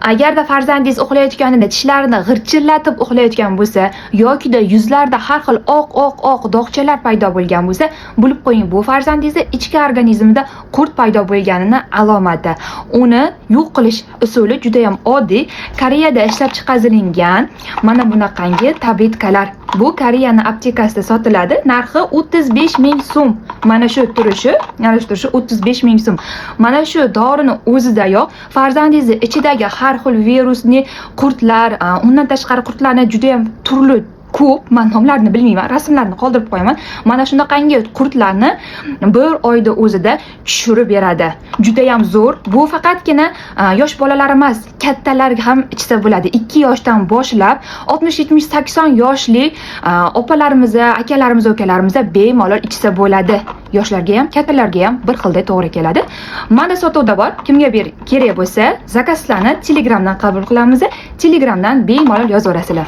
Agarda farzandingiz uxlayotganida tishlarini g'irchillatib uxlayotgan bo'lsa yokida yuzlarida har xil oq oq oq dog'chalar paydo bo'lgan bo'lsa, bilib qo'ying, bu farzandingizni ichki organizmida qurt paydo bo'lganini alomati. Uni yo'q qilish usuli juda ham oddiy. Koreyada ishlab chiqarilgan mana bunaqangi tabletkalar. Bu Koreyani aptekasida sotiladi. Narxi 35 ming so'm. Mana shu turishi, mana shu turishi 35 ming so'm. Mana shu dorini o'zidayoq farzandingizni ichidagi har xil virusni, qurtlar, undan tashqari qurtlarni juda ham turli ko'p, man nomlarini bilmayman, rasmlarini qoldirib qo'yaman. Mana shunaqangi qurtlarni bir oyda o'zida tushirib beradi. Juda ham zo'r. Bu faqatgina yosh bolalar emas, kattalarga ham ichsa bo'ladi. 2 yoshdan boshlab 60, 70, 80 yoshli opalarimiz, akalarimiz, ukalarimiz bemalol ichsa bo'ladi. Yoshlarga ham, kattalarga ham bir xilda to'g'ri keladi. Mana sotuvda bor. Kimga bir kerak bo'lsa, zakazlarni Telegramdan qabul qilamiz. Telegramdan bemalol yozaverasizlar.